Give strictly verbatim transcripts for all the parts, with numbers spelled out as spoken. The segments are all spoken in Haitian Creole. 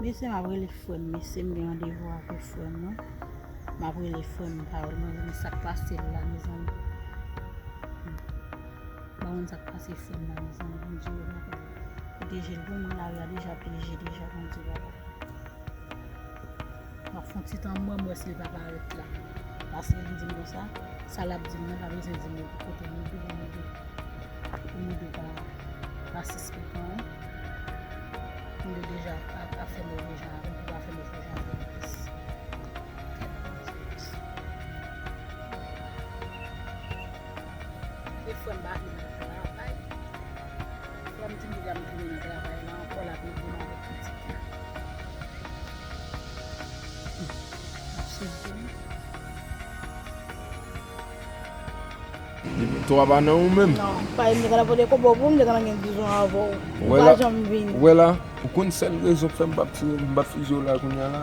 Mesye, m ap rele frè m, mesye, m gen randevou avè frè m, wi. M ap rele frè m, pawòl, mwen, mwen, sa k pase l la, mezanmi. Hmm. M pa konn sa k pase frè m la, mezanmi, Bondye, papa. Pwoteje l pou mwen, lari a deja pyeje deja, Bondye, papa. M ap fè yon ti tan, mwen, m wè si l pa parèt la. Paske li di m konsa, sa l ap di m nan pa bezwen di m pou kote m rive, pou m rive. Pou m rive pa, pa sispèk anyen. M te deja ap, ap fè move jan avè m, pou pa fè move jan avè m plis. E frè m pa vle m al travay. Frè m di m deja m tounen nan travay la ankò, l ap ede m avèk pitit la. M ap sezi wi. Depi to a pa nan ou menm. Non, pa m te ka pote kobo pou m, m te ka gen dizon avè w. Ou pa janm vini. Ou wè la, ou konn sèl rezon k fè m p ap tire, m p ap fize w la kounye a la.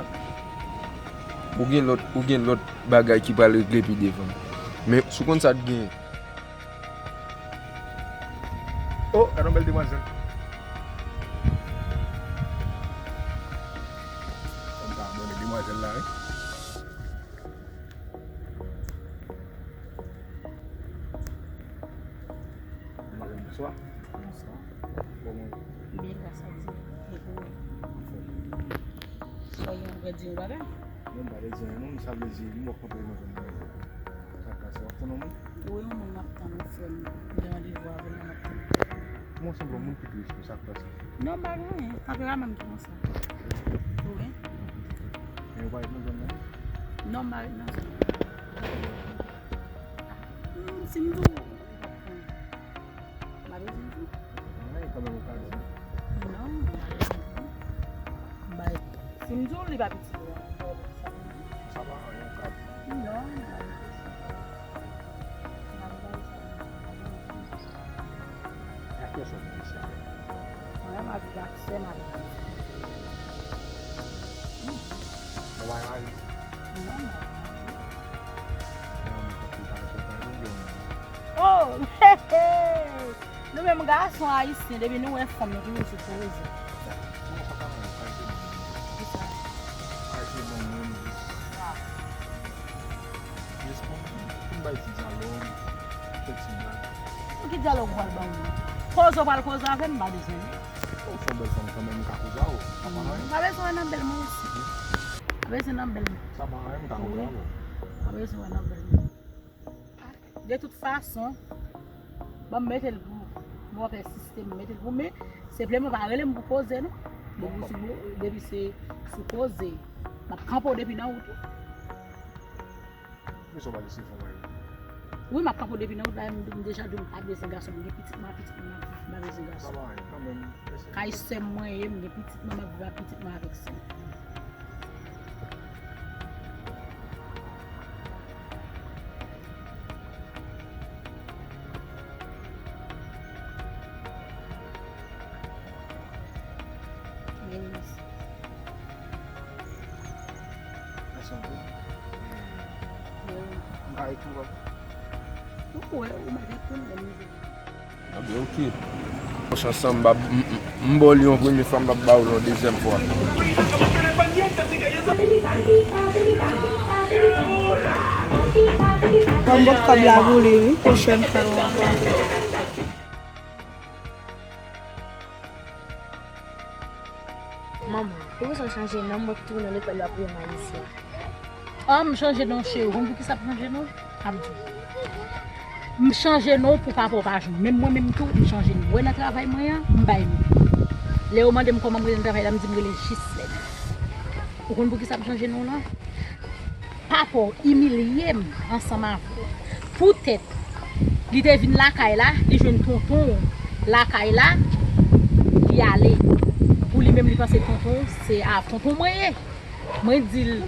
Ou gen lòt, ou gen lòt bagay ki pral regle pi devan. Men, si w konn sa t genyen. Oh, gade yon bèl demwazèl. Fò m ta abòne demwazèl la, wi. Demwazèl, bonswa. Bonswa. Kòman w ye? Byen, gras a Dye. E pou ou? Anfòm. Sa w gen pou di yon bagay? Non, m pa vle di anyen non, m sa vle di li mò kanpe nan zòn nan. Sa k pase, w ap tann yon moun? Wi, yon moun m ap tann, yon frè m. M gen randevou avè l la, m ap tann. Kòman w sanble yon moun ki tris, sa k pase? Non, m pa gen anyen. Tanperaman m ki konsa. Wi. Men yo pa ret nan zòn nan? Non, m pa ret nan zòn nan. Hmm, si m di w, ou p ap konn. M pa bezwen di w. Anyen, kanmenm ou ka di. Non, m pa bezwen di w. M pa, si m di w, li pa pitit ou an. Sa pa anyen, ou ka di. Non, m pa bezwen di w. E a kiyès w ap viv isi a? Mwen, m ap viv ak sè m avèk pitit. Ou pa gen mari? Non, m pa gen mari. Gen yon moun k ap viv avèk ou, pa gen yon moun. Oh! Nou menm gason ayisyen, depi nou wè fanm, nou toujou sou poze. Kòman sa ka fè w ka ese ban mwen? Kisa? Ka ese ban mwen jis. Jis pou, pou m bay ti dyalòg, fè ti blag. Pou ki dyalòg ou pral ban mwen? Koze ou pral koze avè m, m pa bezwen li. Ou se yon bèl fanm kanmenm, m ka koze avè w. Sa pa anyen. M pa bezwen wè nan bèl mwen osi. M pa bezwen nan bèl mwen. Sa pa anyen, m ka koze avè w. M pa bezwen wè nan bèl mwen. De tout fason, ban m mete l pou, m wè sistèm, mete l pou, men senpleman pa rele m pou koze non. Depi sou, depi se sou koze, m ap kanpe w depi nan wout wi. Kisa w pa lese fè w? Wi, m ap kanpe w depi nan wout la, m, m deja di w m pa bezwen gason, m gen pitit mwen, pitit mwen, m ap viv, m pa bezwen gason. Sa pa anyen, kanmenm. Kay sè m mwen ye, m gen pitit mwen, m ap viv ak pitit mwen avèk sè m. Men, mèsi anpil. Men, m ka ekri w. Ou wè, ou mèt ekri m, men m Ebyen, oke. Mwen ansanm, m, m, m ba w li yon premye fwa, m p ap ba w li yon dezyèm fwa. Ban m bòt kòb la pou li, wi, pwochèn fwa. Manman, poukisa w chanje non m, mwen ki tounen lekòl la pou yon ayisyen? Ah, m chanje non, cheri. Ou konn poukisa m chanje non? M ap di w. M chanje non pou papa w pa jwenn. Menm mwen menm tou, m chanje non. Ou wè nan travay mwen an, m bay non. Lè yo mande m kòman m rele nan travay la, m di m rele Jislèn. Ou konn poukisa m chanje non lan? Papa w imilye m ansanm avè w. Poutèt li te vin lakay la, li jwenn tonton w lakay la, li ale. Pou li menm, li panse tonton w se a tonton mwen ye. Mwen di l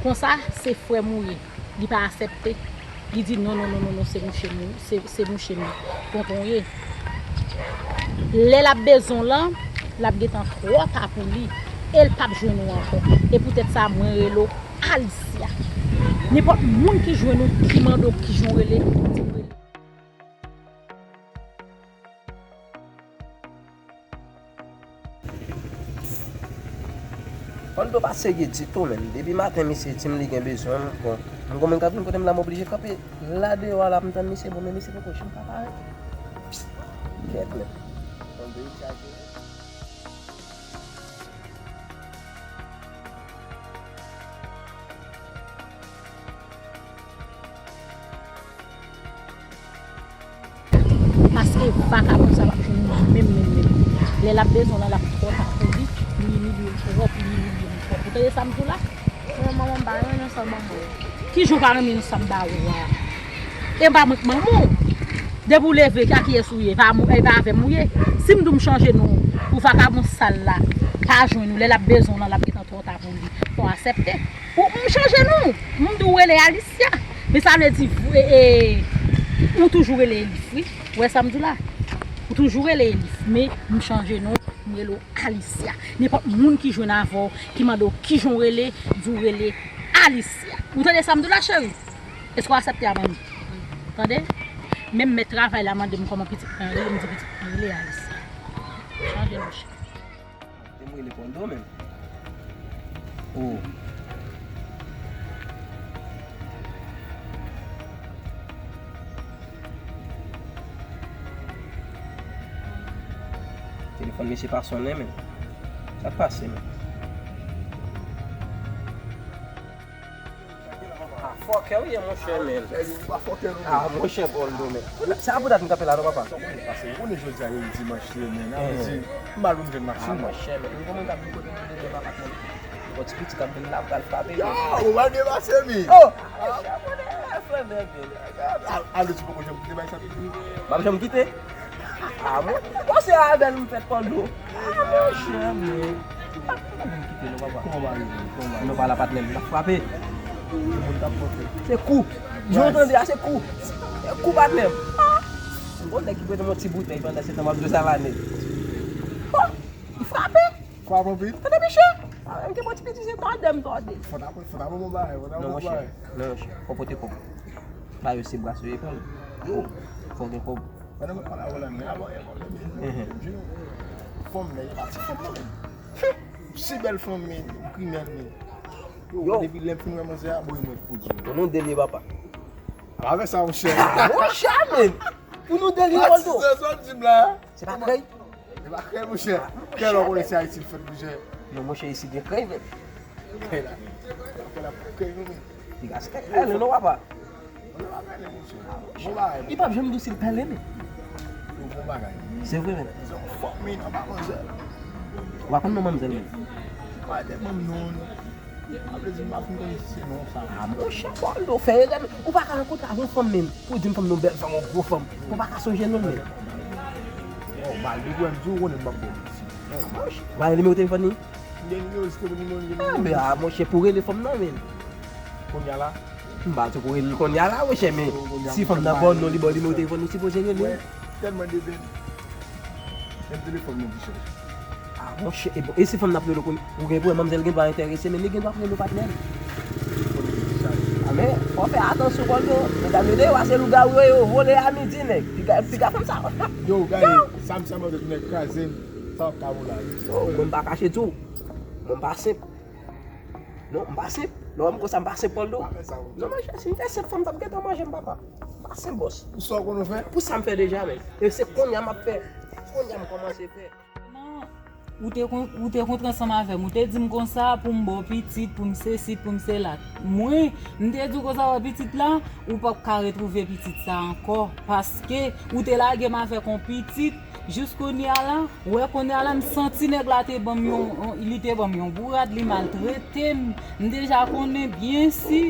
konsa, se frè m ou ye. Li pa aksepte. Li di non, non, non, non, non, se mouche m, se, se mouche m, tonton w ye. Lè l ap bezwen w lan, l ap gentan twò ta pou li. E l p ap jwenn ou ankò. E poutèt sa, mwen rele w Alicia. Nenpòt moun ki jwenn ou, ki mande w kijan w rele, di w rele. Yo pa serye ditou, menm. Depi maten, misye di m li gen bezwen m. Bon, m gon moun k ap vin kote m la, m oblije kanpe la deyò a la, m tann misye. Bon, men misye poko janm ka parèt. Kèt, menm. Bon, de chaje. Paske vakabon sa p ap jwenn nou menm, menm, menm. Lè l ap bezwen w la, l ap twò ta pou li, li imilye w twòp, li imilye w twòp. Ou tande sa m di w la? Mwen, manman m pa renmen sa w ban mwen. Ki jan w pa renmen sa m ba ou a? E pa mwen k manman w. Depi w leve, a kiyès ou ye? E pa mwen, e pa avè m ou ye? Si m di w m chanje non pou vakabon sal la pa jwenn ou, lè l ap bezwen w la, l ap gentan twò ta pou li. Fò w aksepte. Ou, m chanje non. M di w rele Alicia. Men sa vle di, e, e, ou toujou rele Elif, wi. Ou wè sa m di w la? Ou toujou rele Elif. Men m chanje non. M rele w Alicia. Nenpòt moun ki jwenn avè w, ki mande w kijan w rele, di w rele Alicia. Ou tande sa m di w la, cheri? Èske w aksepte a, manmi? Tande? Menm mèt travay la mande m kòman pitit mwen rele, m di pitit mwen rele Alicia. Chanje non, cheri. Te m rele Koldo menm. Oh. Telefòn misye pa sonnen menm. Sa k pase menm? A fòkè w ye, monchè, men. A, monchè, Koldo, men. Sa pou dat m kanpe la, non, papa? Ou konnen, pase, ou konnen jodi a, e dimanch li ye, men. Sa vle di, m pa lwen jwenn machin, non. A, monchè, men. M konnen k ap vin kote m vin demen, papa, men. Bon, ti pitit k ap vin la, pral frape. Yo, ou pa byen pase, men. Oh! A, monchè, konnen, frè m, men. A, a, ti poko janm kite bay sa, pitit. M ap janm kite? A, bon, bon, se avè l m fèt, Koldo. A, monchè, men. Kite non, papa. Kòman w pa rive? Kòman w pa rive? Non, pa la, patnè m, l ap frape. Moun k ap frape. Se kou. Jan w tande a, se kou. Se kou, patnè m. M gon nèg ki prete m yon ti boutèy pandan se tan m ap jwe Savann. Oh, li frape. Frape anpil? Tande, miche. A, m te pran ti piti, se tòde m tòde. Fò ta, fò ta bon bagay, fò ta bon bagay. Non, monchè. Non, monchè. Fò pote kòb. Ba yo se bras yo ye pran. Fò gen kòb. Pandan mwen pale avè w la, men avan yè, fanm nan, e pa ti fanm nan, men. Si bèl fanm, men, grimèl, men. Yo, depi lè m fin wè manzè a, boy, mwen pou di w. Pou nou delye, papa. Avè sa, monchè. Monchè, men. Pou nou delye, Koldo. Sa w di m la. Se pa krèy? Se pa krèy, monchè. Kè lè w konnen se Ayiti l fèt, monchè. Non, monchè, isit gen krèy, men. Kè la. Kè la, kè nou, men. Piga se kèk pèlen non, papa. Li p ap janm di w si l pèlen, men. Yo, bon bagay. Se vre, men. Ou pa konn non manmzèl, men. Pa de manm non, non. A vle di, m pa fin konn si se non sa. A, monchè, Koldo, fè erè, men. Ou pa ka rankontre avè yon fanm, men. Pou di m fanm non, bèl fanm, yon gwo fanm. Ou pa ka sonje non, men. Bon, ba l de grenn di w konnen m p ap bon. Ou pa gen nimewo telefòn li? M gen nimewo, si te pou nimewo, m gen nimewo. A, men, a, monchè, pou rele fanm nan, men. Kounye a la? M pa di pou rele l kounye a la, monchè, men si fanm nan ba w non, li ba w nimewo telefòn, ou sipoze rele l. Tèlman de bèl. Menm telefòn nou ki chanje. A, monchè, e bon, e si fanm nan ap rele w kounye a, ou gen pou wè manmzèl gen dwa enterese, men li gen dwa ap rele w patnè l. A, men, fò w fè atansyon, Koldo. Medam yo deyò a, se lougawou yo ye, yo vole a midi, nèg. Piga, piga fanm sa. Yo, gaye, sa m sa manzè, nèg kraze m. Sa w ap ka vola. Yo, mwen m pa kache di w. Mwen m pa senp. Non, m pa senp. Lè w wè m konsa, m pa senp, Koldo. Non, monchè, si m te senp, fanm t ap gentan manje m, papa. M pa senp, bòs. Pou sa w konn ou fè? Pou sa m fè deja, men. E se kounye a m ap fè. Kounye a m kòmanse fè. Non, ou te kon-, ou te kontre ansanm avè m. Ou te di m konsa pou m ba w pitit, pou m sesi, pou m sela. Mwen, m te di w konsa wè pitit la, ou p ap ka retwouve pitit sa ankò. Paske ou te lage m avèk yon pitit. Jis kounye a la, ou wè kounye a la, m santi nèg la te ban m yon, yon, li te ban m yon bourad, li maltrete m. M deja konnen byen si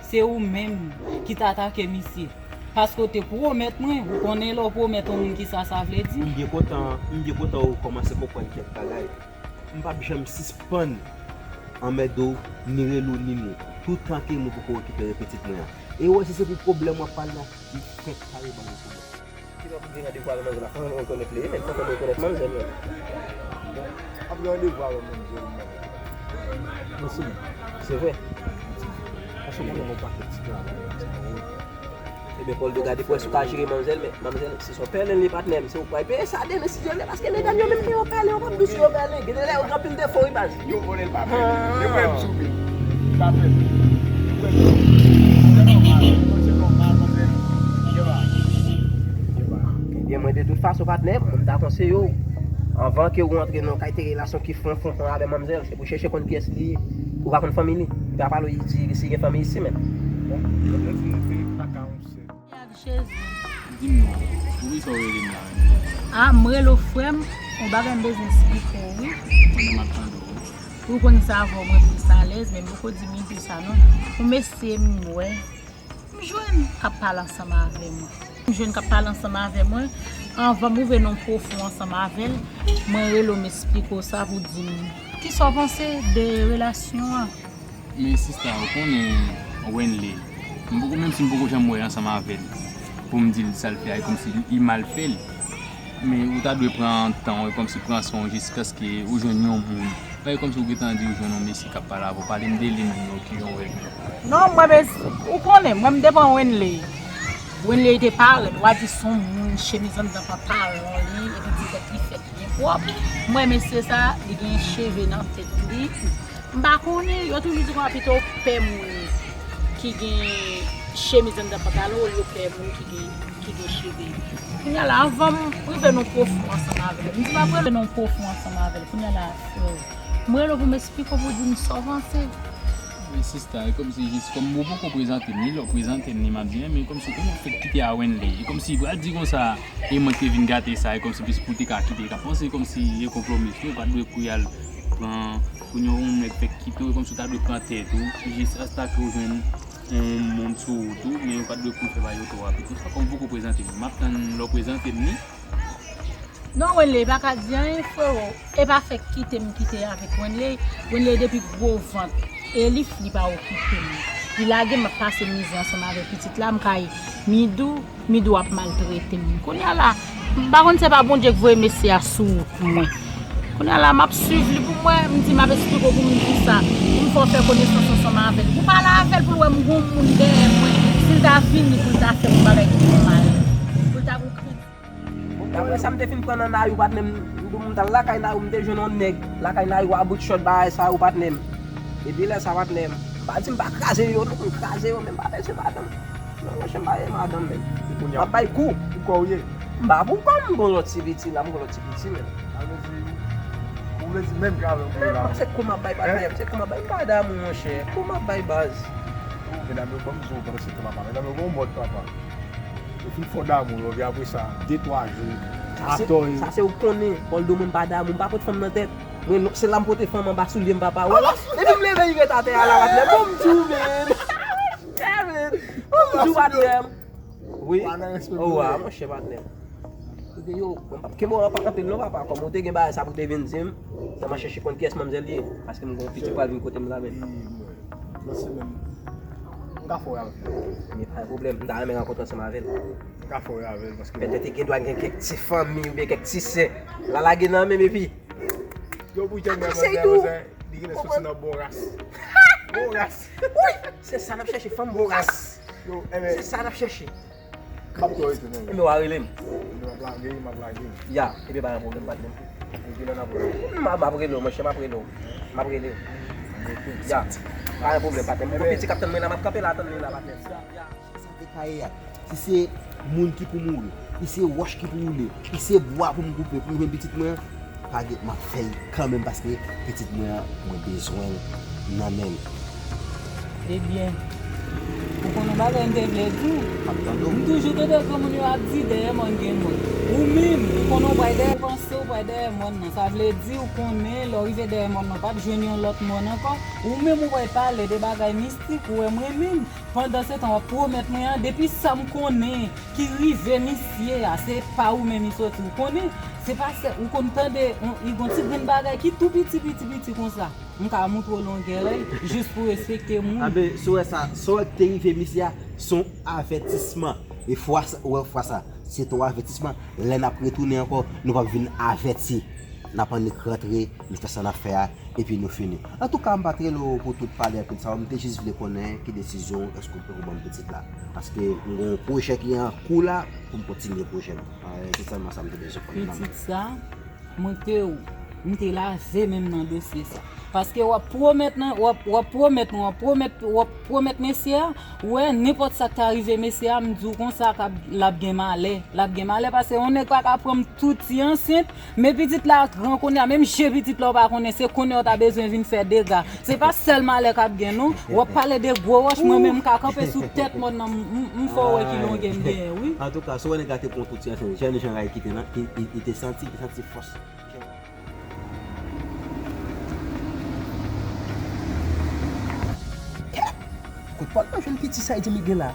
se ou menm ki t atake misye. Paske w te pwomèt mwen, ou konnen lè w pwomèt yon moun kisa sa vle di. M byen kontan, m byen kontan ou kòmanse konprann kèk bagay. M p ap janm sispann anmède w, ni rele w, ni nou. Toutan ke nou poko rekipere pitit mwen an. E ou wè si se pou pwoblèm w ap pale la, li fèk kare ban nou pwoblèm. Ki lè w gen randevou avè manzè la, fò w rekonèt li, men fò w rekonèt manzè, men. Ap gen randevou avè manzè, men. Non, se li. Se vre. Paske mwen gen yon pakèt ti travay, sa, wi. Ebyen, Poldo, gade pou wè si w ka jere manmzèl, men manmzèl, se son pèlen li, patnè m. Se ou k pral peye sa demen, si Dye vle, paske medam yo menm, lè yo pèlen, yo p ap dous, yo pèlen. Gen de lè, yo gen anpil defo, wi, baz. Yo vòlè l pa pèlen. Yo kwè m sou pye. Pa pèlen. Yo kwè m sou pye. Se nòmal, se nòmal, manmzèl. Yo a. Yo a. Ebyen, mwen, de tout fason, patnè m, mwen, m ta konseye w, anvan ke w antre nan yon kalite relasyon ki fon, fon, fon avè manmzèl, se pou w chèche konn kiyès li ye. Ou pa konn fanmi li. Li pa pale w, li di si gen fanmi isi menm. Bon, yo te di nou te kaka yon sèl. Ak Jezi. Di m non, poukisa w rele m la menm? A, m rele w frè m, yon bagay m bezwen eksplike w, wi. Mwen menm m ap tande w. Pou w konn sa avè w, mwen plis alèz, men m poko di m di sa non. Yon mesye m wè, m jwenn k ap pale ansanm avè mwen. M jwenn k ap pale ansanm avè mwen. Anvan m rive nan pwofon ansanm avè l, mwen rele w, m eksplike w sa pou w di m kisa w panse de relasyon an. Men sista, ou konnen Wenley, m poko, menm si m poko janm wè ansanm avè l, pou m di l sa l fè a, e kòmsi li mal fè l. Men ou ta dwe pran tan w, e kòmsi pran swen w jiskaske ou jwenn yon moun. Pa e kòmsi ou gentan di ou jwenn yon mesye k ap pale avè w, pale m de li menm non, kijan w wè l menm. Non, mwen, men, ou konnen, mwen, m depan Wenley. Wenley te parèt, w a di se yon moun, chemiz anndan pantalon li, epi ti tèt li fèt byen pwòp. Mwen, mesye sa, li gen cheve nan tèt li. M pa konnen, yo toujou di konsa pito pè moun ki gen chemiz anndan pantalon olye pè moun ki gen, ki gen cheve. Kounye a la, anvan m rive nan pwofon ansanm avè l, m di m ap rele nan pwofon ansanm avè l. Kounye a la, frè, m rele w pou m eksplike w, pou w di m sa w panse. Men sista, e kòmsi jis, kòm ou poko prezante m li, lè w prezante m li, m ap di, men kòmsi kòman w fèk kite a Wenley? E kòmsi pral di konsa, e mwen ki te vin gate sa, e kòmsi plis pou w te ka kite, ka panse kòmsi e konplo mesye, ou pa t dwe kouri al pran, kounye a yon nèg fèk kite w, e kòmsi w ta dwe pran tèt ou, jis asta ke w jwenn yon moun sou wout ou, men ou pa t dwe kouri fè bagay yo twò rapid konsa, kòm ou poko prezante m li. M ap tann lè w prezante m li. Non, Wenley pa ka di anyen, frewo. E pa fèk kite m kite avèk Wenley. Wenley depi gwo vant. Elif, li pa okipe m. Li lage m ap pase mizè ansanm avèk pitit la, m kay Midou, Midou ap maltrete m. Kounye a la, m pa konn se pa Bondye k voye mesye a sou wout mwen. Kounye a la, m ap swiv li pou mwen, m di m ap eksplike w pou m di sa. Pou m fè w fè konesans ansanm avè l. Pou pale avè l, pou l wè m gon moun dèyè mwen. Si l ta vini, pou l ta fè m bagay ki fè mal. Pou l ta gon kri. Daprè sa m te fin pran nan Nayou, patnè m, m t al lakay Nayou, m te jwenn yon nèg lakay Nayou a bout chòt bagay sa yo, patnè m. Epi lè sa, patnè m, m pa di m pa kraze yo non, m kraze yo, men m pa bezwen madanm. Non, monchè, m pa gen madanm, men. M ap bay kou. Pou kò w ye? M pa pou kò m, m gon lòt ti piti la, m gon lòt ti piti, men. Sa vle di, ou vle di menm ke avè m pou ye la? Se kou m ap bay, patnè m, se kou m ap bay, m pa damou, monchè. Kou m ap bay, baz. Medam yo, ban m di w, pandan se tan, papa. Medam yo, gon mòd, papa. Yo fin fè w damou, epi apre sa, de twa jou, atò. Sa se ou konnen, Poldo, mwen m pa damou, m pa pot fanm nan tèt. Mwen, se la m pote fanm anba soulye m, papa. Wè, depi m leve, li ret atè a la, patnè m. Bon, m di w, men. Yeah, man. Bon, m di w, patnè m. Wi. Owa, monchè, patnè m. Yo, mwen p ap kenbe w anpil, anpil non, papa. Kòm ou te gen bagay sa pou te vin di m, sa m a chèche konn kiyès manmzèl li ye. Paske m gon pitit pral vin kote m la, men. Nan semèn, m ka fè w avè l. Men pa gen pwoblèm, m ta renmen rankontre ansanm avè l. M ka fè w avè l, paske petèt li gen dwa gen kèk ti fanmi oubyen kèk ti sè. L a lage nan men m epi. Yo, pou jèn nan, li genlè soti nan bon ras. Bon ras. Wi, se sa n ap chèche, fanm bon ras. Yo, enben. Se sa n ap chèche. M ap tou rete, non. Enben, w a rele m. Enben, m ap lage, m ap lage. Ya, enben, pa gen pwoblèm, patnè m. Enben, kilè n ap rele? M ap, m ap rele w, monchè, m ap rele w. M ap rele w. Ya, pa gen pwoblèm, patnè m. Mwen gon pitit k ap tann mwen la, m ap kanpe la, tann li la, patnè m. Ya, ya. Sa te ka ye a. Si se moun ki pou mouri, si se wòch ki pou woule, si se bwa pou m koupe pou m jwenn pitit mwen an, pa gen, m ap fè l kanmenm paske pitit mwen an, mwen bezwen l nan men m. Ebyen, ou konn yon bagay m te vle di w? M ap tande w. M toujou tande granmoun yo ap di, dèyè mòn gen mòn. Ou menm, ou konnen w pral dèyè panse, w pral dèyè mòn nan. Sa vle di, ou konnen, lè w rive dèyè mòn nan, w p ap jwenn yon lòt mòn ankò. Ou menm, ou pral pale de bagay mistik, ou wè mwen menm. Pandan se tan w ap pwomèt mwen an, depi sa m konnen ki rive misye a, se pa ou menm li soti. Ou konnen, se pa sè, ou konn tande, on, li gon ti grenn bagay ki tou piti, piti, piti konsa. M ka montre w longè l, jis pou respekte moun. Anben, si w wè sa, sa w wè ki te rive misye a, se yon avètisman. E fwa sa, ou wè fwa sa, se te yon avètisman. Lè n ap retounen ankò, nou p ap vin avèti. N ap annik rantre, nou fè sa n ap fè a, epi nou fini. Antouka, m pa t rele w pou tout pale anpil sa yo, m te jis vle konnen ki desizyon èske w pran pou ban m pitit la. Paske m gen yon pwojè ki an kou la pou m kontinye pwojè m. Ah, se sèlman sa m te bezwen konnen, manman. Pitit sa, mwen te, m te laze men m nan dosye sa. Paske w ap pwomèt nan, w ap, w ap pwomèt nou, w ap pwomèt, w ap pwomèt mesye a, ou wè, nenpòt sa k ta rive mesye a, m di w konsa, k ap, l ap gen malè. L ap gen malè paske yon nèg pa ka pran m tout ti ansent, men pitit la gran kounye a, menm je pitit la w pa konnen, se kounye a w ta bezwen vin fè dega. Se pa sèl malè k ap gen non. W ap pale de gwo wòch, mwen menm m ka kanpe sou tèt mòn nan, m, m, m fè w wè ki longè m genyen, wi. Antouka, si w wè nèg la te pran w tout ti ansent, jèn jan Ray kite nan, li, li, li te santi, li te santi fòs. Kout Pòl pa jwenn piti sa, li di m li gen la.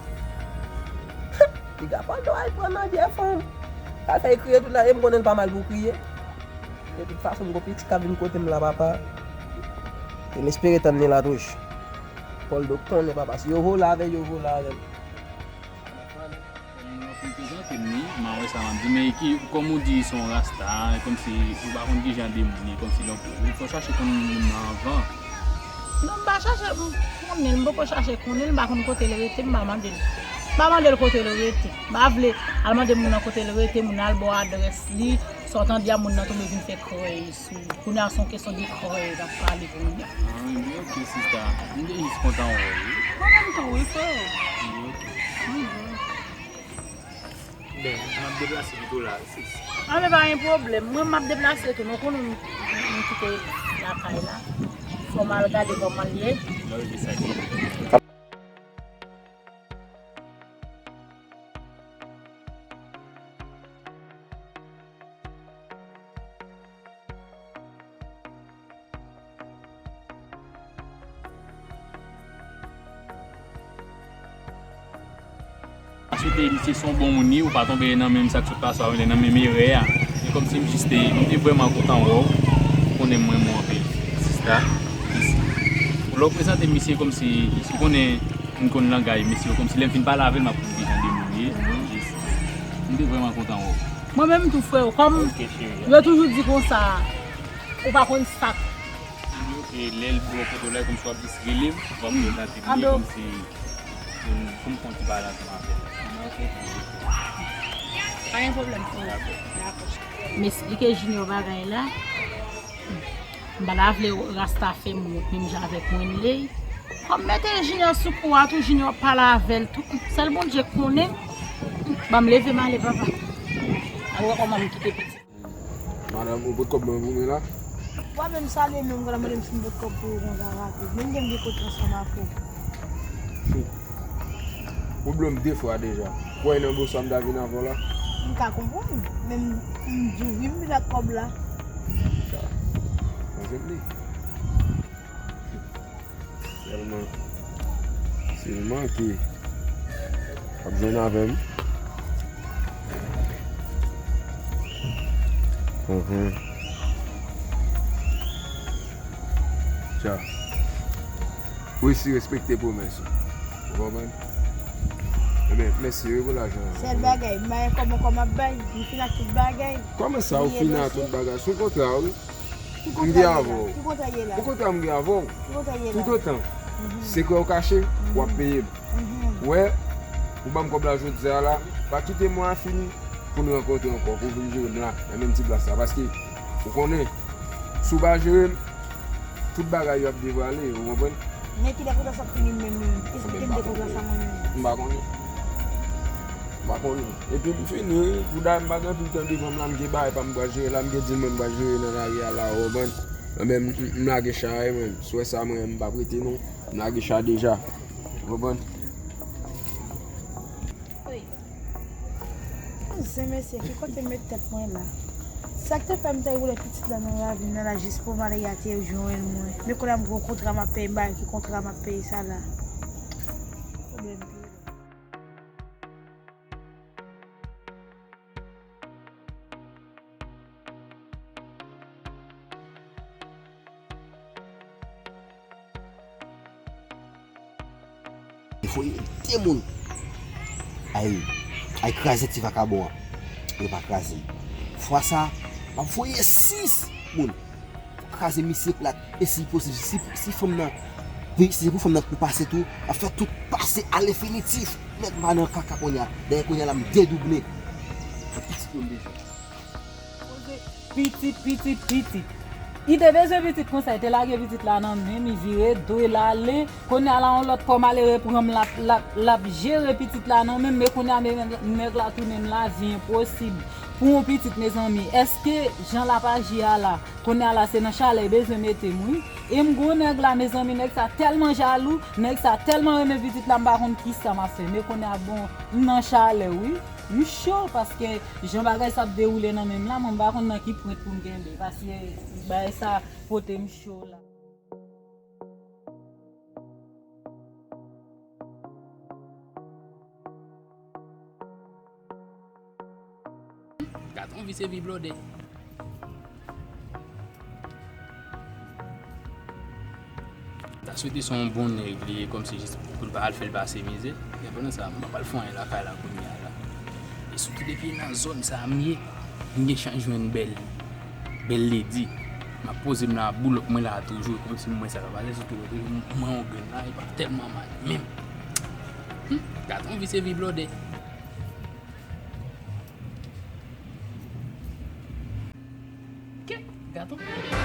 Piga Pòl dwe al pran nan vyè fanm. Sa fè l kriye tout la, e m konnen l pa mal pou kriye. De tout fason, m gon piti k ap vin kote m la, papa. E m espere tann li la touch. Pòl do konnen, papa, si yo vole avè l, yo vole avè l. Moun nan fin prezante m li, m a wè sa m ap di, men ki, kòm ou di, se yon rasta, e kòmsi ou pa konn ki jan de moun li ye, kòmsi, donk, ou fò chache konn moun nan anvan. Non, m pa chache, m konnen l, m poko chache konnen l, m pa konn kote l rete, m pa mande l. M pa mande l kote l rete. M pa vle al mande moun nan kote l rete, moun nan al ba w adrès li, sa w tande a moun nan tonbe vin fè krèy sou li. Kounye a se yon kesyon de krèy n ap pale kounye a. Ah, ebyen, ok, sista. M te jis kontan wè w, wi. Mwen menm tou, wi, freo. Ebyen, ok. Wi, wi. Ben, m ap deplase pito la, sis. Ah, men pa gen pwoblèm. Mwen, m ap deplase tou. Nou konnen m, m, m kite lakay la. Fò m al gade kòman l ye. Lè w rive sa gen. M swete misye se yon bon moun li, ou pa tonbe nan menm sa k sot pase a, ou nan menm erè a. E kòmsi m jis te, m te vrèman kontan wè w, ou konnen m renmen w anpil, sista. Lè w prezante misye kòmsi, ou konnen m konn langay mesye yo, kòmsi lè m fin pale avè l, m ap konn ki jan de moun li ye. Jis, m te vrèman kontan wè w. Mwen menm tou, freo, kòm yo toujou di konsa, ou pa konn sa k Ebyen, ok, lè l bò kote w la, kòmsi w ap jis rele m, w ap prezante m li, kòmsi pou m, pou m fè yon ti pale ansanm avè l. Ok. Pa gen pwoblèm, freo. Dakò. Dakò. M esplike Junior bagay la. M pa ta vle rasta fè m wont menm jan avèk Wenley. Kòm mete Junior sou kou a tou, Junior ap pale avè l tou. Sèl Bondye konnen. Ban m leve m ale, papa. Ou wè kòman m kite pitit. Madanm, ou pot kòb mwen pou mwen la? Ou pa menm salye menm, ou pral mande m si m pot kòb pou ou konsa rapid. Menm gen m gen kontrans ansanm ak ou. Ou blo m de fwa deja. Kwè nan boswa m ta vin avè w la? M ka konprann, men m, m di w wi m vin ak kòb la. Sa. Mwen se li. Sèlman, sèlman ke w ap jwenn avè m. Mhm. Tcha. Resi respekte pwomès ou. Ou konprann? Ebyen, mèsi wi pou lajan an. Sèl bagay, m pa gen kòb ankò m ap bay, m fin ak tout bagay. Kòman sa ou fin ak tout bagay? Se yon kontra wi. M gen avè w. Ki kontra ye la? Ki kontra m gen avè w? Ki kontra ye la? Toutotan sekrè w kache, w ap peye m. Ou wè, ou ban m kòb la jodi a la, pa kite mwa a fini pou n rankontre ankò, pou w vin jere m la, nan menm ti plas la. Paske, ou konnen, si w pa jere m, tout bagay yo ap devwale, ou konprann? Men kilè kontra sa ap fini menm, menm? Esplike m de kontra sa mwen menm. M pa konnen. M pa konnen. Epi m fini wi, pou dayè m pa gen anpil tan devan m la, m gen bagay pa m pral jere la, m gen dil mwen m pral jere nan lari a la, ou konprann? Enben, m, m, m lage cha a, mwen, si w wè sa mwen, m p ap rete non, m lage cha deja, ou konprann? Wi. Zen mesye, ki kote m met tèt mwen la? Sa k te fè m te woule pitit la nan ravin nan la jis pou malè a te jwenn mwen. Men kounye a m gon kontra m ap peye, m pa wè ki kontra m ap peye sa la. Pwoblèm pire. Li voye de moun. Ay, ay kraze ti vakabon an. Yo pa kraze l. Fwa sa, m ap voye sis moun. Kraze misye plat. E si posib, si, si fanm nan, wi, si se pou fanm nan pou pase tou, ap fè tout pase alenfinitif. Nèg m pa nan kaka kounye a. Dayè kounye a la m dedouble. Pitit yo m bezwen. Poze pitit, pitit, pitit. Li te bezwen pitit konsa, li te lage pitit la nan men m, li vire do l ale. Kounye a la, yon lòt kò malere pran m, l ap, l ap, l ap jere pitit la nan men m, men kounye a, men, nèg la tounen m lavi enposib. Pou yon pitit, mezanmi, èske jan l ap aji a la, kounye a la, se nan chalè li bezwen mete m, wi. E m gon nèg la, mezanmi, nèg sa tèlman jalou, nèg sa tèlman renmen pitit la, m pa konn kisa m ap fè. Men kounye a, bon, m nan chalè, wi. M cho, paske jan bagay sa ap dewoule nan men m la, mwen m pa konn nan ki pwent pou m kenbe, paske bagay sa pote m cho la. Gaton vise vi blòdè. Ta swete se yon bon nèg li ye, kòmsi jis pou l pa al fè l pase mizè. Men pandan sa, m pa pral fè anyen lakay la kounye a la. E sitou depi e nan zòn sa a m ye, m gen chans jwenn bèl, bèl ledi. M ap poze m la, boulòk mwen la toujou, kòmsi m wè sa k ap pase, sitou mwen yon grenn la, e pa tèlman mal menm. Hmm, gaton vise vi blòdè. Kèt, gaton.